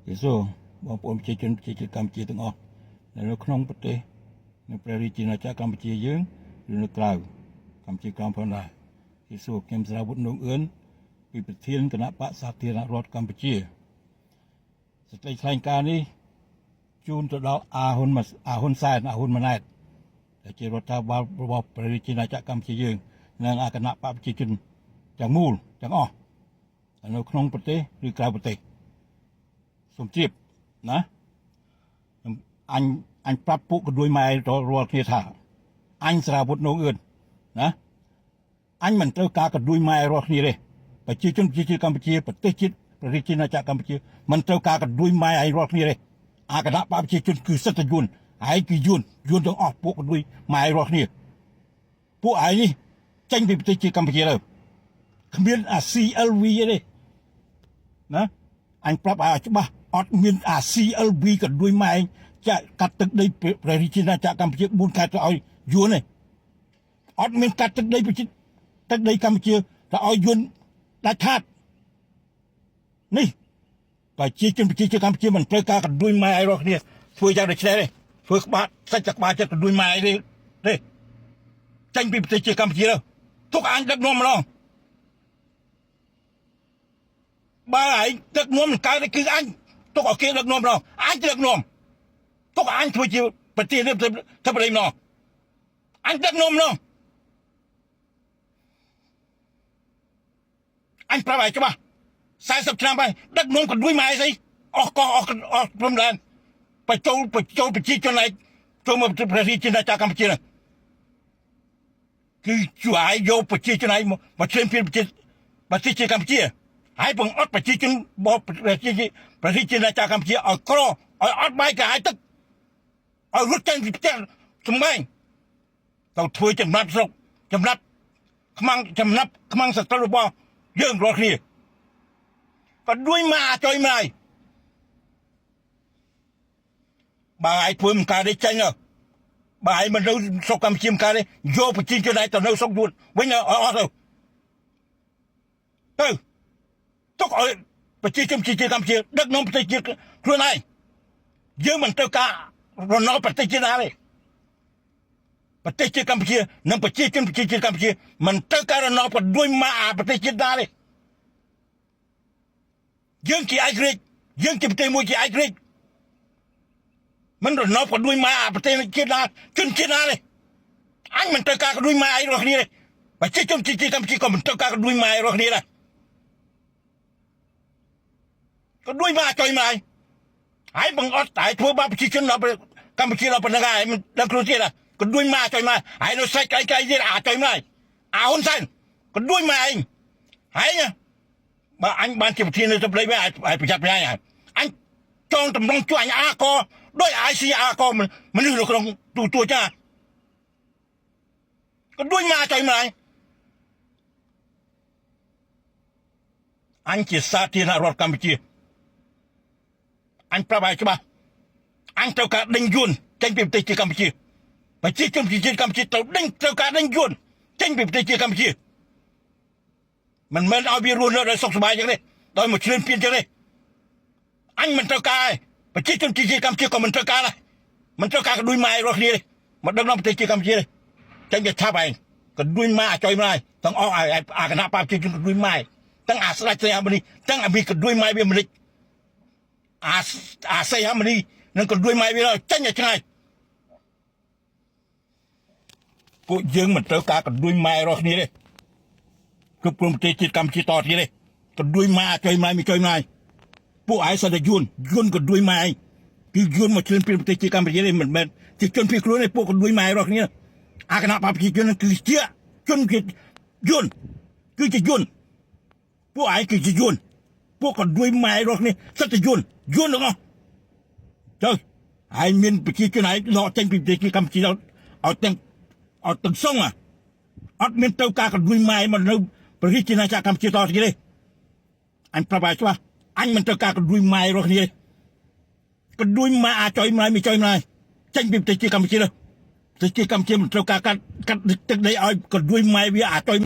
គេសួរបងប្អូនប្រជាជនប្រជាជាតិកម្ពុជាទាំងអស់ដែលនៅក្នុងប្រទេសនៅព្រះរាជាណាចក្រកម្ពុជាយើងឬនៅក្រៅកម្ពុជាក្រោមផងដែរគេសួរខ្ញុំស្រាវុធនងអឿនពីប្រធានគណៈបកសាធារណរដ្ឋកម្ពុជាសេចក្តីថ្លែងការណ៍នេះជូនទៅដល់អាហ៊ុនម៉ាអាហ៊ុនសែនអាហ៊ុនម៉ាណែតដែលជារដ្ឋាភិបាលរបស់ព្រះរាជាណាចក្រកម្ពុជាយើងនិងអាគណៈបកប្រជាជនទាំងមូលទាំងអស់ដែលនៅក្នុងប្រទេសឬក្រៅប្រទេស សូមជៀបណាខ្ញុំអញអញប្រាប់ពួកកដួយម៉ែរាល់គ្នាថាអញស្រាវុធនងអឿនណាអញមិនត្រូវការកដួយម៉ែរាល់គ្នាទេប្រជាជនប្រជាជាតិកម្ពុជាប្រទេសជាតិប្រជាជាតិណាចក្រកម្ពុជាមិនត្រូវការកដួយម៉ែឯងរាល់គ្នាទេអាគណៈបកប្រជាជនគឺសិទ្ធិយួនឯងគឺយួនយួនទាំងអស់ពួកកដួយម៉ែរាល់គ្នាពួកឯងនេះចេញពីប្រទេសជាតិកម្ពុជាទៅគ្មានអា CLV ទេណា អញប្រាប់ឲ្យច្បាស់អត់មានអា CLV ក៏ដួយម៉ែងចាក់កាត់ទឹកដីព្រះរាជាណាចក្រកម្ពុជា4ខេត្តទៅឲ្យយួនទេអត់មានកាត់ទឹកដីប្រជាទឹកដីកម្ពុជាទៅឲ្យយួនដាច់ខាតនេះប្រជាជនប្រជាជាតិកម្ពុជាមិនត្រូវការកដួយម៉ែឲ្យរាល់គ្នាធ្វើយ៉ាងដូចនេះទេធ្វើក្បាលសាច់តែក្បាលចិត្តកដួយម៉ែទេទេចេញពីប្រទេសជាតិកម្ពុជាទៅទុកអញដឹកនាំម្ដង បើឯងដឹកនាំមិនកើតទេគឺអញទុកឲ្យគេដឹកនាំម្ដងអញដឹកនាំទុកអញធ្វើជាប្រធានាធិបតីម្ដងអញដឹកនាំម្ដងអញប្រាប់ឲ្យច្បាស់40ឆ្នាំហើយដឹកនាំកដួយម៉ែស្អីអស់កោះអស់អស់ព្រំដែនបញ្ចូលបញ្ចូលប្រជាជនឯងចូលមកព្រះរាជាណាចក្រកម្ពុជាហ្នឹងគឺជួយឲ្យយកប្រជាជនឯងមកឈ្លានពានប្រជាប្រទេសជាកម្ពុជា ហើយបង្អត់ប្រជាជនបប្រជាប្រជាជាតិណាចក្រកម្ពុជាឲ្យក្រឲ្យអត់បាយក៏ឲ្យទឹកឲ្យរត់ចេញពីផ្ទះសម្បែងទៅធ្វើចំណាប់ស្រុកចំណាប់ខ្មាំងចំណាប់ខ្មាំងសត្រូវរបស់យើងរាល់គ្នាក៏ដួយមកអាចុយម្លាយបើឲ្យធ្វើមិនកើតទេចេញទៅបើឲ្យមិននៅស្រុកកម្ពុជាមិនកើតទេយកប្រជាជនឯងទៅនៅស្រុកយួនវិញឲ្យអស់ទៅទៅ ទុកឲ្យប្រជាជនប្រជាជាតិកម្ពុជាដឹកនាំប្រទេសជាតិខ្លួនឯងយើងមិនត្រូវការរណបប្រទេសជាតិណាទេប្រទេសជាតិកម្ពុជានិងប្រជាជនប្រជាជាតិកម្ពុជាមិនត្រូវការរណបក៏ដួយមកអាប្រទេសជាតិណាទេយើងជាឯករាជ្យយើងជាប្រទេសមួយជាឯករាជ្យមិនរណបក៏ដួយមកអាប្រទេសជាតិណាជនជាតិណាទេអញមិនត្រូវការក៏ដួយមកឯងរាល់គ្នាទេប្រជាជនប្រជាជាតិកម្ពុជាក៏មិនត្រូវការក៏ដួយមកឯងរាល់គ្នាដែរ ក៏ដួយមកចុយមកហើយបង្អត់តែធ្វើបាបប្រជាជនដល់កម្ពុជាដល់ប៉ុណ្្នឹងហើយមិនដឹងខ្លួនទៀតក៏ដួយមកចុយមកហើយនៅសាច់កៃកៃទៀតអាចុយមកអាហ៊ុនសែនក៏ដួយមកឯងហើយបើអញបានជាប្រធាននៅទៅប្តីវិញឲ្យប្រយ័ត្នប្រយែងហើយអញចងតម្រង់ជួយអញអាកដោយ ICR កមនុស្សនៅក្នុងទូទួចាក៏ដួយមកចុយមកអញជាសាធារណរដ្ឋកម្ពុជាអញប្រាប់ឲ្យច្បាស់អញត្រូវការដេញយួនចេញពីប្រទេសជាកម្ពុជាប្រជាជនប្រជាជាតិកម្ពុជាត្រូវដេញត្រូវការដេញយួនចេញពីប្រទេសជាកម្ពុជាមិនមែនឲ្យវារស់នៅដោយសុខសប្បាយយ៉ាងនេះដោយមកឈ្លានពានយ៉ាងនេះអញមិនត្រូវការទេប្រជាជនប្រជាជាតិកម្ពុជាក៏មិនត្រូវការដែរមិនត្រូវការកដួយម៉ែរាល់គ្នាទេមកដឹកនាំប្រទេសជាកម្ពុជាទេចេញទៅឆាប់ឯងកដួយម៉ែអាចុយម៉ែទាំងអស់ឲ្យអាគណៈបកប្រជាជនកដួយម៉ែទាំងអាស្ដេចស្រីអាមនីទាំងអាមីកដួយម៉ែវាមិនលិច អាអាសីហមនីនឹងក៏ដួយម៉ែវាចេញឲ្យឆ្ងាយពួកយើងមិនត្រូវការកដួយម៉ែរាល់គ្នាទេគ្រប់គ្រងប្រទេសជាតិកម្ពុជាតទៀតទេកដួយម៉ែចុយម៉ែមិនចុយម៉ែពួកឯងសិតតែយួនយួនក៏ដួយម៉ែឯងគឺយួនមកឈ្លានពានប្រទេសជាតិកម្ពុជាទេមិនមែនជាជនភៀសខ្លួនទេពួកកដួយម៉ែរាល់គ្នាអាគណៈបកប្រជាជនគឺជាជនជាយួនគឺជាយួនពួកឯងគឺជាយួនពួកក៏ដួយម៉ែរាល់គ្នាសិតតែយួនយួនទាំងអស់ទៅហើយមានប្រជាជនឯងដកចេញពីប្រទេសកម្ពុជាឲ្យទាំងឲ្យទាំងសុងអត់មានទៅការកដួយម៉ែមកនៅប្រជាជាតិណាចក្រកម្ពុជាតទៀតទេអញប្រាប់ឲ្យច្បាស់អញមិនត្រូវការកដួយម៉ែរាល់គ្នាទេកដួយម៉ែអាចុយម៉ែមិនចុយម៉ែចេញពីប្រទេសកម្ពុជាទៅប្រទេសកម្ពុជាមិនត្រូវការកាត់កាត់ទឹកដីឲ្យកដួយម៉ែវាអាចុយ